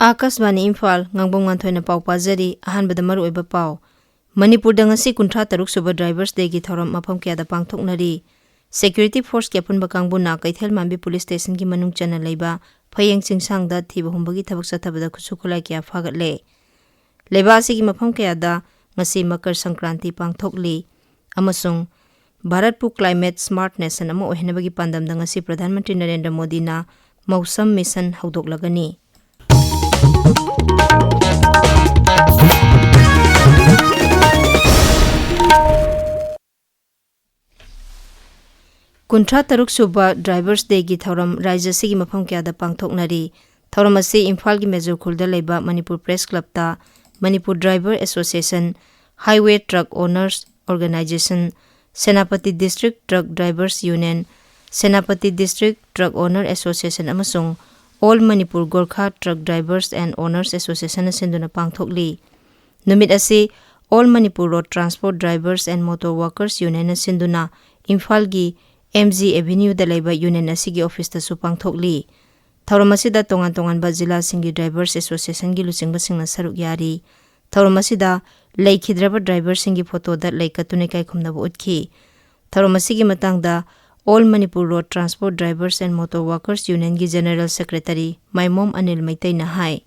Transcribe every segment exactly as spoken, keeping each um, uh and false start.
ꯑꯥꯀꯥꯁꯕꯥꯅꯤ ꯏꯝꯐꯥꯜ, ꯉꯥꯡꯕꯝ ꯉꯥꯟꯊꯣꯏꯅ ꯄꯥꯎ ꯄꯥꯖꯔꯤ꯫ ꯑꯍꯥꯟꯕꯗ ꯃꯔꯨꯑꯣꯏꯕ ꯄꯥꯎ꯫ ꯃꯅꯤꯄꯨꯔꯗ ꯉꯁꯤ ꯀꯨꯟꯊ꯭ꯔꯥ ꯇꯔꯨꯛ ꯁꯨꯕ Drivers Dayꯒꯤ ꯊꯧꯔꯝ ꯃꯐꯝ ꯀꯌꯥꯗ ꯄꯥꯡꯊꯣꯛꯅꯔꯤ꯫ Security Forceꯀꯤ ꯑꯄꯨꯟꯕ ꯀꯥꯡꯕꯨꯅ ꯀꯩꯊꯦꯜ ꯃꯥꯟꯕꯤ Police Stationꯒꯤ ꯃꯅꯨꯡ ꯆꯟꯅ ꯂꯩꯕ ꯐꯌꯦꯡ ꯆꯤꯡꯁꯥꯡꯗ ꯊꯤꯕ ꯍꯨꯝꯕꯒꯤ ꯊꯕꯛ ꯆꯠꯊꯕꯗ ꯈꯨꯠꯁꯨ ꯈꯨꯠꯂꯥꯏ ꯀꯌꯥ ꯐꯥꯒꯠꯂꯦ꯫ ꯂꯩꯕꯥꯛ ꯑꯁꯤꯒꯤ ꯃꯐꯝ ꯀꯌꯥꯗ ꯉꯁꯤ ꯃꯀꯔ ꯁꯪꯀ꯭ꯔꯥꯟꯇꯤ ꯄꯥꯡꯊꯣꯛꯂꯤ ꯑꯃꯁꯨꯡ ꯚꯥꯔꯠꯄꯨ Climate Smart Nation ꯑꯃ ꯑꯣꯏꯍꯟꯅꯕꯒꯤ ꯄꯥꯟꯗꯝꯗ ꯉꯁꯤ ꯄ꯭ꯔꯙꯥꯟ ꯃꯟꯇ꯭ꯔꯤ ꯅꯔꯦꯟꯗ꯭ꯔ ꯃꯣꯗꯤꯅ ꯃꯧꯁꯝ ꯃꯤꯁꯟ ꯍꯧꯗꯣꯛꯂꯒꯅꯤ꯫ ꯀꯨꯟꯊ꯭ꯔꯥ ꯇꯔꯨꯛ ꯁꯨꯕ Drivers Dayꯒꯤ ꯊꯧꯔꯝ ꯔꯥꯖ꯭ꯌ ꯑꯁꯤꯒꯤ ꯃꯐꯝ ꯀꯌꯥꯗ ꯄꯥꯡꯊꯣꯛꯅꯔꯤ꯫ ꯊꯧꯔꯝ ꯑꯁꯤ ꯏꯝꯐꯥꯜꯒꯤ ꯃꯦꯖꯣꯔ ꯈꯨꯜꯗ ꯂꯩꯕ Manipur Press Clubꯇ Manipur Driver Association, Highway Truck Owners Organization, Senapati District Truck Drivers Union, Senapati District Truck Owner Association ꯑꯃꯁꯨꯡ All Manipur Gorkha Truck Drivers and Owners Associationꯅ ꯁꯤꯟꯗꯨꯅ ꯄꯥꯡꯊꯣꯛꯂꯤ꯫ ꯅꯨꯃꯤꯠ ꯑꯁꯤ All Manipur Road Transport Drivers and Motor Workers Unionꯅ ꯁꯤꯟꯗꯨꯅ ꯏꯝꯐꯥꯜꯒꯤ M G Avenueꯗ ꯂꯩꯕ union ꯑꯁꯤꯒꯤ ꯑꯣꯐꯤꯁꯇꯁꯨ ꯄꯥꯡꯊꯣꯛꯂꯤ꯫ ꯊꯧꯔꯝ ꯑꯁꯤꯗ ꯇꯣꯉꯥꯟ ꯇꯣꯉꯥꯟꯕ ꯖꯤꯂꯥꯁꯤꯡꯒꯤ Drivers Associationꯒꯤ ꯂꯨꯆꯤꯡꯕꯁꯤꯡꯅ ꯁꯔꯨꯛ ꯌꯥꯔꯤ꯫ ꯊꯧꯔꯝ ꯑꯁꯤꯗ ꯂꯩꯈꯤꯗ꯭ꯔꯕ ꯗ꯭ꯔꯥꯏꯚꯔꯁꯤꯡꯒꯤ ꯐꯣꯇꯣꯗ ꯂꯩ ꯀꯠꯇꯨꯅ ꯏꯀꯥꯏ ꯈꯨꯝꯅꯕ ꯎꯠꯈꯤ꯫ ꯊꯧꯔꯝ ꯑꯁꯤꯒꯤ ꯃꯇꯥꯡꯗ All Manipur Road Transport Drivers and Motor Workers Unionꯒꯤ General Secretary ꯃꯥꯏꯃꯣꯝ Anil ꯃꯩꯇꯩꯅ ꯍꯥꯏ꯫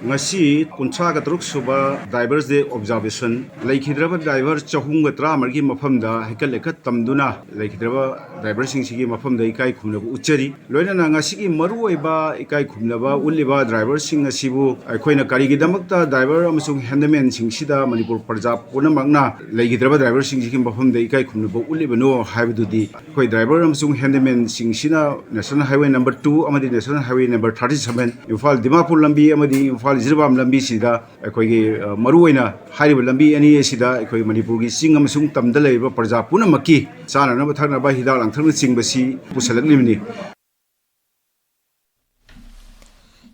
ꯉꯁꯤ ꯀꯨꯟꯊ꯭ꯔꯥꯒ ꯇꯔꯨꯛ ꯁꯨꯕ Drivers Day Observation, ꯂꯩꯈꯤꯗ꯭ꯔꯕ ꯗ꯭ꯔꯥꯏꯚꯔ ꯆꯍꯨꯝꯒ ꯇꯔꯥꯃꯔꯤꯒꯤ ꯃꯐꯝꯗ ꯍꯩꯀꯠ ꯂꯩꯀꯠ ꯇꯝꯗꯨꯅ ꯂꯩꯈꯤꯗ꯭ꯔꯕ ꯗ꯭ꯔꯥꯏꯚꯔꯁꯤꯡꯁꯤꯒꯤ ꯃꯐꯝꯗ ꯏꯀꯥꯏ ꯈꯨꯝꯅꯕ ꯎꯠꯆꯔꯤ꯫ ꯂꯣꯏꯅꯅ ꯉꯁꯤꯒꯤ ꯃꯔꯨꯑꯣꯏꯕ ꯏꯀꯥꯏ ꯈꯨꯝꯅꯕ ꯎꯠꯂꯤꯕ ꯗ꯭ꯔꯥꯏꯚꯔꯁꯤꯡ ꯑꯁꯤꯕꯨ ꯑꯩꯈꯣꯏꯅ ꯀꯔꯤꯒꯤꯗꯃꯛꯇ ꯗ꯭ꯔꯥꯏꯚꯔ ꯑꯃꯁꯨꯡ ꯍꯦꯟꯗꯃꯦꯟꯁꯤꯡꯁꯤꯗ ꯃꯅꯤꯄꯨꯔ ꯄ꯭ꯔꯖꯥ ꯄꯨꯝꯅꯃꯛꯅ ꯂꯩꯈꯤꯗ꯭ꯔꯕ ꯗ꯭ꯔꯥꯏꯚꯔꯁꯤꯡꯁꯤꯒꯤ ꯃꯐꯝꯗ ꯏꯀꯥꯏ ꯈꯨꯝꯅꯕ ꯎꯠꯂꯤꯕꯅꯣ ꯍꯥꯏꯕꯗꯨꯗꯤ, ꯑꯩꯈꯣꯏ ꯗ꯭ꯔꯥꯏꯚꯔ ꯑꯃꯁꯨꯡ ꯍꯦꯟꯗꯃꯦꯟꯁꯤꯡꯁꯤꯅ National Highway number two ꯑꯃꯗꯤ National Highway number thirty seven, Imphal Dimapur ꯂꯝꯕꯤ ꯑꯃꯗꯤ ꯏꯝꯐꯥꯜ ꯖꯤꯔꯤꯕꯥꯝ ꯂꯝꯕꯤꯁꯤꯗ ꯑꯩꯈꯣꯏꯒꯤ, ꯑ, ꯃꯔꯨꯑꯣꯏꯅ ꯍꯥꯏꯔꯤꯕ ꯂꯝꯕꯤ ꯑꯅꯤ ꯑꯁꯤꯗ ꯑꯩꯈꯣꯏ ꯃꯅꯤꯄꯨꯔꯒꯤ ꯆꯤꯡ ꯑꯃꯁꯨꯡ ꯇꯝꯗ ꯂꯩꯔꯤꯕ ꯄ꯭ꯔꯖꯥ ꯄꯨꯝꯅꯃꯛꯀꯤ ꯆꯥꯅꯅꯕ ꯊꯛꯅꯕ ꯍꯤꯗꯥꯛ ꯂꯥꯡꯊꯛꯅꯆꯤꯡꯕꯁꯤ ꯄꯨꯁꯜꯂꯛꯂꯤꯕꯅꯤ꯫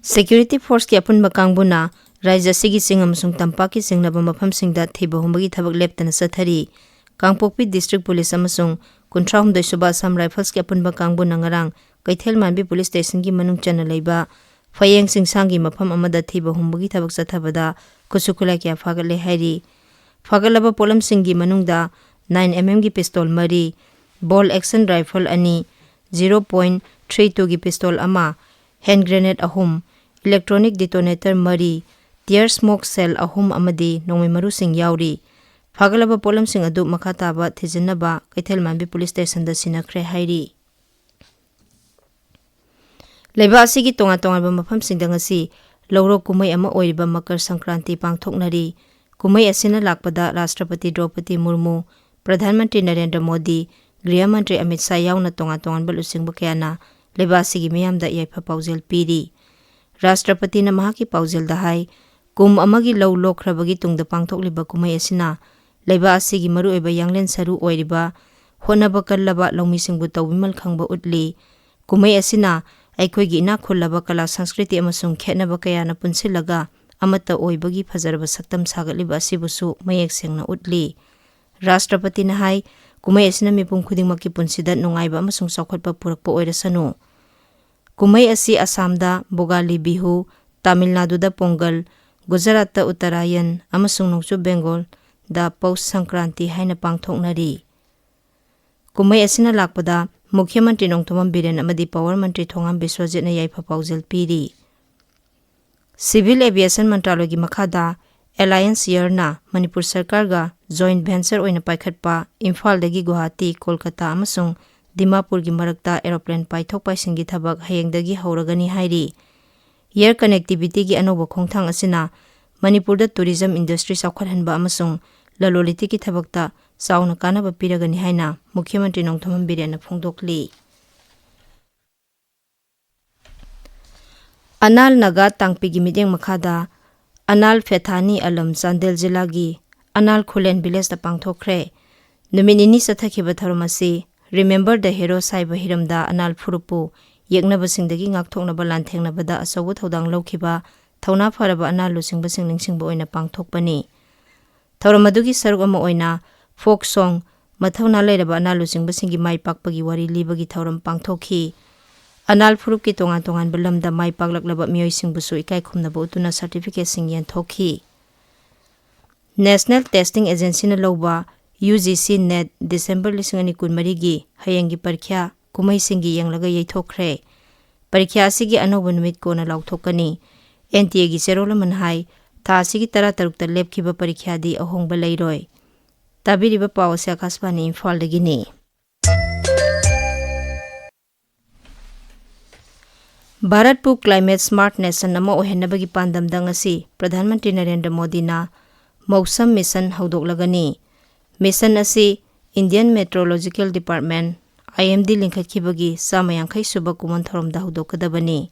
Security Forceꯀꯤ ꯑꯄꯨꯟꯕ ꯀꯥꯡꯕꯨꯅ ꯔꯥꯖ꯭ꯌ ꯑꯁꯤꯒꯤ ꯆꯤꯡ ꯑꯃꯁꯨꯡ ꯇꯝꯄꯥꯛꯀꯤ ꯆꯤꯡꯂꯕ ꯃꯐꯝꯁꯤꯡꯗ ꯊꯤꯕ ꯍꯨꯝꯕꯒꯤ ꯊꯕꯛ ꯂꯦꯞꯇꯅ ꯆꯠꯊꯔꯤ꯫ ꯀꯥꯡꯄꯣꯛꯄꯤ District Police ꯑꯃꯁꯨꯡ ꯀꯨꯟꯊ꯭ꯔꯥ ꯍꯨꯝꯗꯣꯏ ꯁꯨꯕ Assam Riflesꯀꯤ ꯑꯄꯨꯟꯕ ꯀꯥꯡꯕꯨꯅ ꯉꯔꯥꯡ ꯀꯩꯊꯦꯜ ꯃꯥꯟꯕꯤ Police Stationꯒꯤ ꯃꯅꯨꯡ ꯆꯟꯅ ꯂꯩꯕ ꯐꯌꯦꯡ ꯆꯤꯡꯁꯥꯡꯒꯤ ꯃꯐꯝ ꯑꯃꯗ ꯊꯤꯕ ꯍꯨꯝꯕꯒꯤ ꯊꯕꯛ ꯆꯠꯊꯕꯗ ꯈꯨꯠꯁꯨ ꯈꯨꯠꯂꯥꯏ ꯀꯌꯥ ꯐꯥꯒꯠꯂꯦ ꯍꯥꯏꯔꯤ꯫ ꯐꯥꯒꯠꯂꯕ ꯄꯣꯠꯂꯝꯁꯤꯡꯒꯤ ꯃꯅꯨꯡꯗ nine mm ꯒꯤ pistol ꯃꯔꯤ, bolt action rifle ꯑꯅꯤ, zero point three two ꯒꯤ pistol ꯑꯃ, hand grenade ꯑꯍꯨꯝ, electronic detonator ꯃꯔꯤ, tear smoke shell ꯑꯍꯨꯝ ꯑꯃꯗꯤ ꯅꯣꯡꯃꯩ ꯃꯔꯨꯁꯤꯡ ꯌꯥꯎꯔꯤ꯫ ꯐꯥꯒꯠꯂꯕ ꯄꯣꯠꯂꯝꯁꯤꯡ ꯑꯗꯨ ꯃꯈꯥ ꯇꯥꯕ ꯊꯤꯖꯤꯟꯅꯕ ꯀꯩꯊꯦꯜ ꯃꯥꯟꯕꯤ ꯄꯨꯂꯤꯁ ꯁ꯭ꯇꯦꯁꯟꯗ ꯁꯤꯟꯅꯈ꯭ꯔꯦ ꯍꯥꯏꯔꯤ꯫ ꯂꯩꯕꯥꯛ ꯑꯁꯤꯒꯤ ꯇꯣꯉꯥꯟ ꯇꯣꯉꯥꯟꯕ ꯃꯐꯝꯁꯤꯡꯗ ꯉꯁꯤ ꯂꯧꯔꯣꯛ ꯀꯨꯝꯍꯩ ꯑꯃ ꯑꯣꯏꯔꯤꯕ ꯃꯀꯔ ꯁꯪꯀ꯭ꯔꯥꯟꯇꯤ ꯄꯥꯡꯊꯣꯛꯅꯔꯤ꯫ ꯀꯨꯝꯍꯩ ꯑꯁꯤꯅ ꯂꯥꯛꯄꯗ ꯔꯥꯁꯇ꯭ꯔꯄꯇꯤ ꯗ꯭ꯔꯧꯄꯗꯤ ꯃꯨꯔꯃꯨ, ꯄ꯭ꯔꯙꯥꯟ ꯃꯟꯇ꯭ꯔꯤ ꯅꯔꯦꯟꯗ꯭ꯔ ꯃꯣꯗꯤ, ꯒ꯭ꯔꯤꯍ ꯃꯟꯇ꯭ꯔꯤ ꯑꯃꯤꯠ ꯁꯥꯍ ꯌꯥꯎꯅ ꯇꯣꯉꯥꯟ ꯇꯣꯉꯥꯟꯕ ꯂꯨꯆꯤꯡꯕ ꯀꯌꯥꯅ ꯂꯩꯕꯥꯛ ꯑꯁꯤꯒꯤ ꯃꯤꯌꯥꯝꯗ ꯌꯥꯏꯐ ꯄꯥꯎꯖꯦꯜ ꯄꯤꯔꯤ꯫ ꯔꯥꯁꯇ꯭ꯔꯄꯇꯤꯅ ꯃꯍꯥꯛꯀꯤ ꯄꯥꯎꯖꯦꯜꯗ ꯍꯥꯏ, ꯀꯨꯝ ꯑꯃꯒꯤ ꯂꯧ ꯂꯣꯛꯈ꯭ꯔꯕꯒꯤ ꯇꯨꯡꯗ ꯄꯥꯡꯊꯣꯛꯂꯤꯕ ꯀꯨꯝꯍꯩ ꯑꯁꯤꯅ ꯂꯩꯕꯥꯛ ꯑꯁꯤꯒꯤ ꯃꯔꯨꯑꯣꯏꯕ ꯌꯥꯡꯂꯦꯟ ꯁꯔꯨ ꯑꯣꯏꯔꯤꯕ ꯍꯣꯠꯅꯕ ꯀꯜꯂꯕ ꯂꯧꯃꯤꯁꯤꯡꯕꯨ ꯇꯧꯕꯤꯃꯜ ꯈꯪꯕ ꯎꯠꯂꯤ꯫ ꯀꯨꯝꯍꯩ ꯑꯁꯤꯅ ꯑꯩꯈꯣꯏꯒꯤ ꯏꯅꯥꯛ ꯈꯨꯜꯂꯕ ꯀꯂꯥ ꯁꯪꯁꯀ꯭ꯔꯤꯇꯤ ꯑꯃꯁꯨꯡ ꯈꯦꯠꯅꯕ ꯀꯌꯥꯅ ꯄꯨꯟꯁꯤꯜꯂꯒ ꯑꯃꯠꯇ ꯑꯣꯏꯕꯒꯤ ꯐꯖꯔꯕ ꯁꯛꯇꯝ ꯁꯥꯒꯠꯂꯤꯕ ꯑꯁꯤꯕꯨꯁꯨ ꯃꯌꯦꯛ ꯁꯦꯡꯅ ꯎꯠꯂꯤ꯫ ꯔꯥꯁꯇ꯭ꯔꯄꯇꯤꯅ ꯍꯥꯏ, ꯀꯨꯝꯍꯩ ꯑꯁꯤꯅ ꯃꯤꯄꯨꯝ ꯈꯨꯗꯤꯡꯃꯛꯀꯤ ꯄꯨꯟꯁꯤꯗ ꯅꯨꯡꯉꯥꯏꯕ ꯑꯃꯁꯨꯡ ꯆꯥꯎꯈꯠꯄ ꯄꯨꯔꯛꯄ ꯑꯣꯏꯔꯁꯅꯨ꯫ ꯀꯨꯝꯍꯩ ꯑꯁꯤ ꯑꯁꯥꯝꯗ ꯚꯣꯒꯥꯂꯤ ꯕꯤꯍꯨ, ꯇꯥꯃꯤꯜ ꯅꯥꯗꯨꯗ ꯄꯣꯡꯒꯜ, ꯒꯨꯖꯔꯥꯠꯇ ꯎꯠꯇꯔꯥꯌꯟ ꯑꯃꯁꯨꯡ ꯅꯣꯡꯆꯨꯞ ꯕꯦꯡꯒꯣꯜꯗ ꯄꯧꯁ ꯁꯪꯀ꯭ꯔꯥꯟꯇꯤ ꯍꯥꯏꯅ ꯄꯥꯡꯊꯣꯛꯅꯔꯤ꯫ ꯀꯨꯝꯍꯩ ꯑꯁꯤꯅ ꯂꯥꯛꯄꯗ ꯃꯨꯈ꯭ꯌ ꯃꯟꯇ꯭ꯔꯤ ꯅꯣꯡꯊꯣꯝꯕꯝ ꯕꯤꯔꯦꯟ ꯑꯃꯗꯤ ꯄꯥꯋꯔ ꯃꯟꯇ꯭ꯔꯤ ꯊꯣꯉꯥꯝ ꯕꯤꯁ꯭ꯋꯖꯤꯠꯅ ꯌꯥꯏꯐ ꯄꯥꯎꯖꯦꯜ ꯄꯤꯔꯤ꯫ ꯁꯤꯚꯤꯜ ꯑꯦꯚꯤꯌꯦꯁꯟ ꯃꯟꯇ꯭ꯔꯥꯂꯣꯏꯒꯤ ꯃꯈꯥꯗ ꯑꯦꯂꯥꯌꯟꯁ ꯑꯦꯌꯔꯅ ꯃꯅꯤꯄꯨꯔ ꯁꯔꯀꯥꯔꯒ joint venture ꯑꯣꯏꯅ ꯄꯥꯏꯈꯠꯄ ꯏꯝꯐꯥꯜꯗꯒꯤ ꯒꯨꯋꯥꯍꯥꯇꯤ, ꯀꯣꯜꯀꯇꯥ ꯑꯃꯁꯨꯡ ꯗꯤꯃꯥꯄꯨꯔꯒꯤ ꯃꯔꯛꯇ aeroplane ꯄꯥꯏꯊꯣꯛ ꯄꯥꯏꯁꯤꯟꯒꯤ ꯊꯕꯛ ꯍꯌꯦꯡꯗꯒꯤ ꯍꯧꯔꯒꯅꯤ ꯍꯥꯏꯔꯤ꯫ Air connectivityꯒꯤ ꯑꯅꯧꯕ ꯈꯣꯡꯊꯥꯡ ꯑꯁꯤꯅ ꯃꯅꯤꯄꯨꯔꯗ tourism industry ꯆꯥꯎꯈꯠꯍꯟꯕ ꯑꯃꯁꯨꯡ ꯂꯂꯣꯟ ꯏꯇꯤꯛꯀꯤ ꯊꯕꯛꯇ ꯆꯥꯎꯅ ꯀꯥꯟꯅꯕ ꯄꯤꯔꯒꯅꯤ ꯍꯥꯏꯅ ꯃꯨꯈ꯭ꯌ ꯃꯟꯇ꯭ꯔꯤ ꯅꯣꯡꯊꯣꯝꯕꯝ ꯕꯤꯔꯦꯟꯅ ꯐꯣꯡꯗꯣꯛꯂꯤ꯫ ꯑꯅꯥꯜ ꯅꯥꯒꯥ ꯇꯥꯡꯄꯤꯒꯤ ꯃꯤꯠꯌꯦꯡ ꯃꯈꯥꯗ ꯑꯅꯥꯜ ꯐꯦꯊꯥꯅꯤ ꯑꯂꯝ ꯆꯥꯟꯗꯦꯜ ꯖꯤꯂꯥꯒꯤ ꯑꯅꯥꯜ ꯈꯨꯂꯦꯟ ꯚꯤꯂꯦꯖꯇ ꯄꯥꯡꯊꯣꯛꯈ꯭ꯔꯦ꯫ ꯅꯨꯃꯤꯠ ꯅꯤꯅꯤ ꯆꯠꯊꯈꯤꯕ ꯊꯧꯔꯝ ꯑꯁꯤ Remember the Heroes ꯍꯥꯏꯕ ꯍꯤꯔꯝꯗ ꯑꯅꯥꯜ ꯐꯨꯔꯨꯞꯄꯨ ꯌꯦꯛꯅꯕꯁꯤꯡꯗꯒꯤ ꯉꯥꯛꯊꯣꯛꯅꯕ ꯂꯥꯟꯊꯦꯡꯅꯕꯗ ꯑꯆꯧꯕ ꯊꯧꯗꯥꯡ ꯂꯧꯈꯤꯕ ꯊꯧꯅꯥ ꯐꯔꯕ ꯑꯅꯥꯜ ꯂꯨꯆꯤꯡꯕꯁꯤꯡ ꯅꯤꯡꯁꯤꯡꯕ ꯑꯣꯏꯅ ꯄꯥꯡꯊꯣꯛꯄꯅꯤ꯫ ꯊꯧꯔꯝ ꯑꯗꯨꯒꯤ ꯁꯔꯨꯛ ꯑꯃ ꯑꯣꯏꯅ folk song, ꯃꯊꯧꯅꯥ ꯂꯩꯔꯕ ꯑꯅꯥꯜ ꯂꯨꯆꯤꯡꯕꯁꯤꯡꯒꯤ ꯃꯥꯏ ꯄꯥꯛꯄꯒꯤ ꯋꯥꯔꯤ ꯂꯤꯕꯒꯤ ꯊꯧꯔꯝ ꯄꯥꯡꯊꯣꯛꯈꯤ꯫ ꯑꯅꯥꯜ ꯐꯨꯔꯨꯞꯀꯤ ꯇꯣꯉꯥꯟ ꯇꯣꯉꯥꯟꯕ ꯂꯝꯗ ꯃꯥꯏ ꯄꯥꯛꯂꯛꯂꯕ ꯃꯤꯑꯣꯏꯁꯤꯡꯕꯨꯁꯨ ꯏꯀꯥꯏ ꯈꯨꯝꯅꯕ ꯎꯠꯇꯨꯅ certificate ꯁꯤꯡ ꯌꯦꯟꯊꯣꯛꯈꯤ꯫ National Testing Agency ꯅ ꯂꯧꯕ UGC NET December ꯂꯤꯁꯤꯡ ꯑꯅꯤ ꯀꯨꯟꯃꯔꯤꯒꯤ ꯍꯌꯦꯡꯒꯤ ꯄꯔꯤꯈ꯭ꯌꯥ ꯀꯨꯝꯍꯩꯁꯤꯡꯒꯤ ꯌꯦꯡꯂꯒ ꯌꯩꯊꯣꯛꯈ꯭ꯔꯦ꯫ ꯄꯔꯤꯈ꯭ꯌꯥ ꯑꯁꯤꯒꯤ ꯑꯅꯧꯕ ꯅꯨꯃꯤꯠ ꯀꯣꯟꯅ ꯂꯥꯎꯊꯣꯛꯀꯅꯤ꯫ NTA ꯒꯤ ꯆꯦꯔꯣꯜ ꯑꯃꯅ ꯍꯥꯏ, ꯊꯥ ꯑꯁꯤꯒꯤ ꯇꯔꯥꯇꯔꯨꯛꯇ ꯂꯦꯞꯈꯤꯕ ꯄꯔꯤꯈ꯭ꯌꯥꯗꯤ ꯑꯍꯣꯡꯕ ꯂꯩꯔꯣꯏ꯫ ꯇꯥꯕꯤꯔꯤꯕ ꯄꯥꯎ ꯑꯁꯤ ꯑꯀꯥꯁꯕꯥꯅꯤ ꯏꯝꯐꯥꯜꯗꯒꯤꯅꯤ꯫ ꯚꯥꯔꯠꯄꯨ climate smart nation ꯑꯃ ꯑꯣꯏꯍꯟꯅꯕꯒꯤ ꯄꯥꯟꯗꯝꯗ ꯉꯁꯤ ꯄ꯭ꯔꯙꯥꯟ ꯃꯟꯇ꯭ꯔꯤ ꯅꯔꯦꯟꯗ꯭ꯔ ꯃꯣꯗꯤꯅ ꯃꯧꯁꯝ ꯃꯤꯁꯟ ꯍꯧꯗꯣꯛꯂꯒꯅꯤ꯫ ꯃꯤꯁꯟ ꯑꯁꯤ Indian Meteorological Department, IMD ꯂꯤꯡꯈꯠꯈꯤꯕꯒꯤ ꯆꯥꯝꯃ ꯌꯥꯡꯈꯩ ꯁꯨꯕ ꯀꯨꯝꯑꯣꯟ ꯊꯧꯔꯝꯗ ꯍꯧꯗꯣꯛꯀꯗꯕꯅꯤ꯫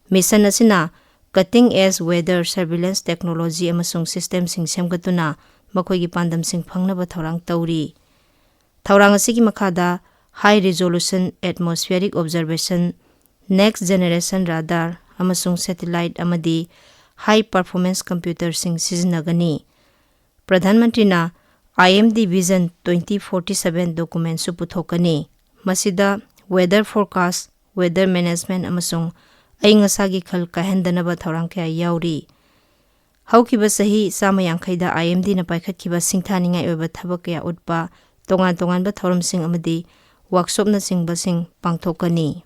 ꯃꯤꯁꯟ ꯑꯁꯤꯅ cutting edge weather surveillance technology ꯑꯃꯁꯨꯡ system ꯁꯤꯡ ꯁꯦꯝꯒꯠꯇꯨꯅ ꯃꯈꯣꯏꯒꯤ ꯄꯥꯟꯗꯝꯁꯤꯡ ꯐꯪꯅꯕ ꯊꯧꯔꯥꯡ ꯇꯧꯔꯤ꯫ ꯊꯧꯔꯥꯡ ꯑꯁꯤꯒꯤ ꯃꯈꯥꯗ high resolution atmospheric observation, next generation radar ꯑꯃꯁꯨꯡ satellite ꯑꯃꯗꯤ high performance computer ꯁꯤꯡ ꯁꯤꯖꯤꯟꯅꯒꯅꯤ꯫ ꯄ꯭ꯔꯙꯥꯟ ꯃꯟꯇ꯭ꯔꯤꯅ IMD Vision twenty forty seven document ꯁꯨ ꯄꯨꯊꯣꯛꯀꯅꯤ꯫ ꯃꯁꯤꯗ weather forecast, weather management ꯑꯃꯁꯨꯡ ꯑꯏꯪ ꯑꯁꯥꯒꯤ ꯈꯜ ꯀꯥꯏꯍꯟꯗꯅꯕ ꯊꯧꯔꯥꯡ ꯀꯌꯥ ꯌꯥꯎꯔꯤ꯫ ꯍꯧꯈꯤꯕ ꯆꯍꯤ ꯆꯥꯝꯃ ꯌꯥꯡꯈꯩꯗ IMD ꯅ ꯄꯥꯏꯈꯠꯈꯤꯕ ꯁꯤꯡꯊꯥꯅꯤꯡꯉꯥꯏ ꯑꯣꯏꯕ ꯊꯕꯛ ꯀꯌꯥ ꯎꯠꯄ ꯇꯣꯉꯥꯟ ꯇꯣꯉꯥꯟꯕ ꯊꯧꯔꯝꯁꯤꯡ ꯑꯃꯗꯤ workshop ꯅꯆꯤꯡꯕꯁꯤꯡ ꯄꯥꯡꯊꯣꯛꯀꯅꯤ꯫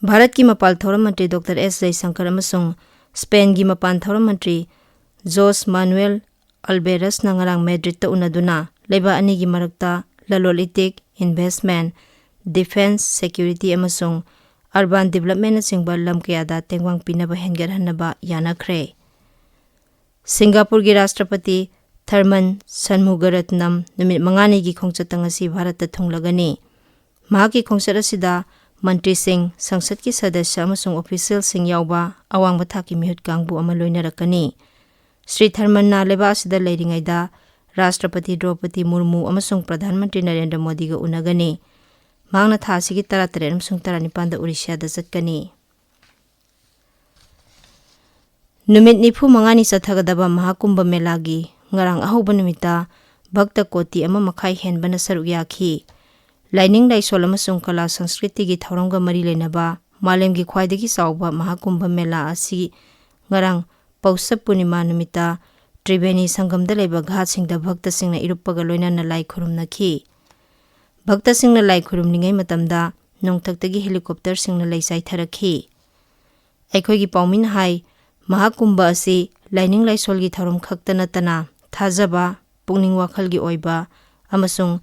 ꯚꯥꯔꯠꯀꯤ ꯃꯄꯥꯟ ꯊꯧꯔꯝ ꯃꯟꯇ꯭ꯔꯤ ꯗꯣꯛꯇꯔ ꯑꯦꯁ ꯖꯌꯁꯪꯀꯔ ꯑꯃꯁꯨꯡ ꯁ꯭ꯄꯦꯟꯒꯤ ꯃꯄꯥꯟ ꯊꯧꯔꯝ ꯃꯟꯇ꯭ꯔꯤ ꯖꯣꯁ ꯃꯥꯅꯨꯑꯦꯜ ꯑꯜꯕꯦꯔꯁꯅ ꯉꯔꯥꯡ ꯃꯦꯗ꯭ꯔꯤꯗꯇ ꯎꯅꯗꯨꯅ ꯂꯩꯕꯥꯛ ꯑꯅꯤꯒꯤ ꯃꯔꯛꯇ ꯂꯂꯣꯟ ꯏꯇꯤꯛ, investment, defence, security ꯑꯃꯁꯨꯡ urban development ꯅꯆꯤꯡꯕ ꯂꯝ ꯀꯌꯥꯗ ꯇꯦꯡꯕꯥꯡ ꯄꯤꯅꯕ ꯍꯦꯟꯒꯠꯍꯟꯅꯕ ꯌꯥꯅꯈ꯭ꯔꯦ꯫ ꯁꯤꯡꯒꯥꯄꯨꯔꯒꯤ ꯔꯥꯁꯇ꯭ꯔꯄꯇꯤ ꯊꯔꯃꯟ ꯁꯟꯃꯨꯒꯔꯠꯅꯝ ꯅꯨꯃꯤꯠ ꯃꯉꯥꯅꯤꯒꯤ ꯈꯣꯡꯆꯠꯇ ꯉꯁꯤ ꯚꯥꯔꯠꯇ ꯊꯨꯡꯂꯒꯅꯤ꯫ ꯃꯍꯥꯛꯀꯤ ꯈꯣꯡꯆꯠ ꯑꯁꯤꯗ ꯃꯟꯇ꯭ꯔꯤꯁꯤꯡ, ꯁꯪꯁꯠꯀꯤ ꯁꯗꯁ꯭ꯌ ꯑꯃꯁꯨꯡ official ꯁꯤꯡ ꯌꯥꯎꯕ ꯑꯋꯥꯡꯕ ꯊꯥꯛꯀꯤ ꯃꯤꯍꯨꯠ ꯀꯥꯡꯕꯨ ꯑꯃ ꯂꯣꯏꯅꯔꯛꯀꯅꯤ꯫ ꯁ꯭ꯔꯤ ꯊꯔꯃꯟꯅ ꯂꯩꯕꯥꯛ ꯑꯁꯤꯗ ꯂꯩꯔꯤꯉꯩꯗ ꯔꯥꯁꯇ꯭ꯔꯄꯇꯤ ꯗ꯭ꯔꯧꯄꯗꯤ ꯃꯨꯔꯃꯨ ꯑꯃꯁꯨꯡ ꯄ꯭ꯔꯙꯥꯟ ꯃꯟꯇ꯭ꯔꯤ ꯅꯔꯦꯟꯗ꯭ꯔ ꯃꯣꯗꯤꯒ ꯎꯅꯒꯅꯤ꯫ ꯃꯍꯥꯛꯅ ꯊꯥ ꯑꯁꯤꯒꯤ ꯇꯔꯥꯇꯔꯦꯠ ꯑꯃꯁꯨꯡ ꯇꯔꯥꯅꯤꯄꯥꯟꯗ ꯑꯣꯔꯤꯁꯤꯌꯥꯗ ꯆꯠꯀꯅꯤ꯫ ꯅꯨꯃꯤꯠ ꯅꯤꯐꯨ ꯃꯉꯥꯅꯤ ꯆꯠꯊꯒꯗꯕ ꯃꯍꯥꯀꯨꯝꯚ ꯃꯦꯂꯥꯒꯤ ꯉꯔꯥꯡ ꯑꯍꯧꯕ ꯅꯨꯃꯤꯠꯇ ꯚꯛꯇ ꯀꯣꯇꯤ ꯑꯃ ꯃꯈꯥꯏ ꯍꯦꯟꯕꯅ ꯁꯔꯨꯛ ꯌꯥꯈꯤ꯫ ꯂꯥꯏꯅꯤꯡ ꯂꯥꯏꯁꯣꯜ ꯑꯃꯁꯨꯡ ꯀꯂꯥ ꯁꯪꯁꯀ꯭ꯔꯤꯇꯤꯒꯤ ꯊꯧꯔꯝꯒ ꯃꯔꯤ ꯂꯩꯅꯕ ꯃꯥꯂꯦꯝꯒꯤ ꯈ꯭ꯋꯥꯏꯗꯒꯤ ꯆꯥꯎꯕ ꯃꯍꯥꯀꯨꯝꯚ ꯃꯦꯂꯥ ꯑꯁꯤ ꯉꯔꯥꯡ ꯄꯧꯁ ꯄꯨꯔꯅꯤꯃꯥ ꯅꯨꯃꯤꯠꯇ ꯇ꯭ꯔꯤꯕꯦꯅꯤ ꯁꯪꯒꯝꯗ ꯂꯩꯕ ꯘꯥꯠꯁꯤꯡꯗ ꯚꯛꯇꯁꯤꯡꯅ ꯏꯔꯨꯞꯄꯒ ꯂꯣꯏꯅꯅ ꯂꯥꯏ ꯈꯨꯔꯨꯝꯅꯈꯤ꯫ ꯚꯛꯇꯁꯤꯡꯅ ꯂꯥꯏ ꯈꯨꯔꯨꯝꯂꯤꯉꯩ ꯃꯇꯝꯗ ꯅꯣꯡꯊꯛꯇꯒꯤ ꯍꯦꯂꯤꯀꯣꯞꯇꯔꯁꯤꯡꯅ ꯂꯩ ꯆꯥꯏꯊꯔꯛꯈꯤ꯫ ꯑꯩꯈꯣꯏꯒꯤ ꯄꯥꯎꯃꯤꯅ ꯍꯥꯏ, ꯃꯍꯥꯀꯨꯝꯚ ꯑꯁꯤ ꯂꯥꯏꯅꯤꯡ ꯂꯥꯏꯁꯣꯜꯒꯤ ꯊꯧꯔꯝ ꯈꯛꯇ ꯅꯠꯇꯅ ꯊꯥꯖꯕ, ꯄꯨꯛꯅꯤꯡ ꯋꯥꯈꯜꯒꯤ ꯑꯣꯏꯕ ꯑꯃꯁꯨꯡ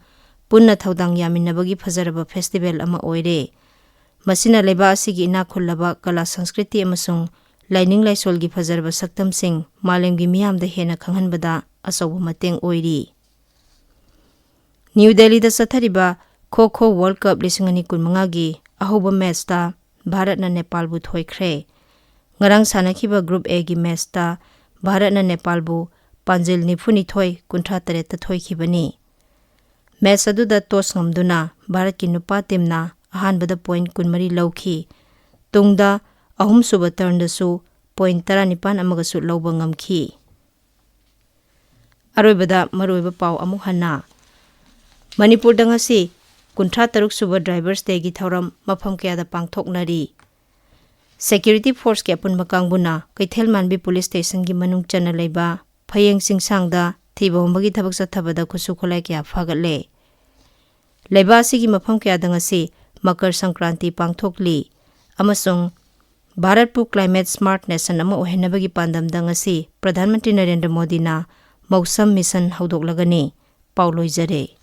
ꯄꯨꯟꯅ ꯊꯧꯗꯥꯡ ꯌꯥꯃꯤꯟꯅꯕꯒꯤ ꯐꯖꯔꯕ ꯐꯦꯁꯇꯤꯚꯦꯜ ꯑꯃ ꯑꯣꯏꯔꯦ꯫ ꯃꯁꯤꯅ ꯂꯩꯕꯥꯛ ꯑꯁꯤꯒꯤ ꯏꯅꯥꯛ ꯈꯨꯜꯂꯕ ꯀꯂꯥ ꯁꯪꯁꯀ꯭ꯔꯤꯇꯤ ꯑꯃꯁꯨꯡ ꯂꯥꯏꯅꯤꯡ ꯂꯥꯏꯁꯣꯜꯒꯤ ꯐꯖꯔꯕ ꯁꯛꯇꯝꯁꯤꯡ ꯃꯥꯂꯦꯝꯒꯤ ꯃꯤꯌꯥꯝꯗ ꯍꯦꯟꯅ ꯈꯪꯍꯟꯕꯗ ꯑꯆꯧꯕ ꯃꯇꯦꯡ ꯑꯣꯏꯔꯤ꯫ ꯅ꯭ꯌꯨ ꯗꯦꯜꯂꯤꯗ ꯆꯠꯊꯔꯤꯕ ꯈꯣ ꯈꯣ ꯋꯥꯔꯜ ꯀꯞ ꯂꯤꯁꯤꯡ ꯑꯅꯤ ꯀꯨꯟꯃꯉꯥꯒꯤ ꯑꯍꯧꯕ ꯃꯦꯠꯆꯇ ꯚꯥꯔꯠꯅ ꯅꯦꯄꯥꯜꯕꯨ ꯊꯣꯏꯈ꯭ꯔꯦ꯫ ꯉꯔꯥꯡ ꯁꯥꯟꯅꯈꯤꯕ ꯒ꯭ꯔꯨꯞ ꯑꯦꯒꯤ ꯃꯦꯠꯆꯇ ꯚꯥꯔꯠꯅ ꯅꯦꯄꯥꯜꯕꯨ ꯄꯥꯟꯖꯤꯜ ꯅꯤꯐꯨꯅꯤꯊꯣꯏ ꯀꯨꯟꯊ꯭ꯔꯥ ꯇꯔꯦꯠꯇ ꯊꯣꯏꯈꯤꯕꯅꯤ꯫ ꯃꯦꯠꯆ ꯑꯗꯨꯗ ꯇꯣꯁ ꯉꯝꯗꯨꯅ ꯚꯥꯔꯠꯀꯤ ꯅꯨꯄꯥ ꯇꯤꯝꯅ ꯑꯍꯥꯟꯕꯗ ꯄꯣꯏꯟꯠ ꯀꯨꯟꯃꯔꯤ ꯂꯧꯈꯤ꯫ ꯇꯨꯡꯗ ꯑꯍꯨꯝꯁꯨꯕ ꯇꯔꯟꯗꯁꯨ ꯄꯣꯏꯟꯠ ꯇꯔꯥꯅꯤꯄꯥꯟ ꯑꯃꯒꯁꯨ ꯂꯧꯕ ꯉꯝꯈꯤ꯫ ꯑꯔꯣꯏꯕꯗ ꯃꯔꯨꯑꯣꯏꯕ ꯄꯥꯎ ꯑꯃꯨꯛ ꯍꯟꯅ꯫ ꯃꯅꯤꯄꯨꯔꯗ ꯉꯁꯤ ꯀꯨꯟꯊ꯭ꯔꯥ ꯇꯔꯨꯛ ꯁꯨꯕ ꯗ꯭ꯔꯥꯏꯚꯔꯁ ꯗꯦꯒꯤ ꯊꯧꯔꯝ ꯃꯐꯝ ꯀꯌꯥꯗ ꯄꯥꯡꯊꯣꯛꯅꯔꯤ꯫ ꯁꯦꯀ꯭ꯌꯨꯔꯤꯇꯤ ꯐꯣꯔꯁꯀꯤ ꯑꯄꯨꯟꯕ ꯀꯥꯡꯕꯨꯅ ꯀꯩꯊꯦꯜ ꯃꯥꯟꯕꯤ ꯄꯨꯂꯤꯁ ꯁ꯭ꯇꯦꯁꯟꯒꯤ ꯃꯅꯨꯡ ꯆꯟꯅ ꯂꯩꯕ ꯐꯌꯦꯡ ꯆꯤꯡꯁꯥꯡꯗ ꯊꯤꯕ ꯍꯨꯝꯕꯒꯤ ꯊꯕꯛ ꯆꯠꯊꯕꯗ ꯈꯨꯠꯁꯨ ꯈꯨꯠꯂꯥꯏ ꯀꯌꯥ ꯐꯥꯒꯠꯂꯦ꯫ ꯂꯩꯕꯥꯛ ꯑꯁꯤꯒꯤ ꯃꯐꯝ ꯀꯌꯥꯗ ꯉꯁꯤ ꯃꯀꯔ ꯁꯪꯀ꯭ꯔꯥꯟꯇꯤ ꯄꯥꯡꯊꯣꯛꯂꯤ ꯑꯃꯁꯨꯡ ꯚꯥꯔꯠꯄꯨ climate smart nation ꯑꯃ ꯑꯣꯏꯍꯟꯅꯕꯒꯤ ꯄꯥꯟꯗꯝꯗ ꯉꯁꯤ ꯄ꯭ꯔꯙꯥꯟ ꯃꯟꯇ꯭ꯔꯤ ꯅꯔꯦꯟꯗ꯭ꯔ ꯃꯣꯗꯤꯅ ꯃꯧꯁꯝ ꯃꯤꯁꯟ ꯍꯧꯗꯣꯛꯂꯒꯅꯤ꯫ ꯄꯥꯎ ꯂꯣꯏꯖꯔꯦ꯫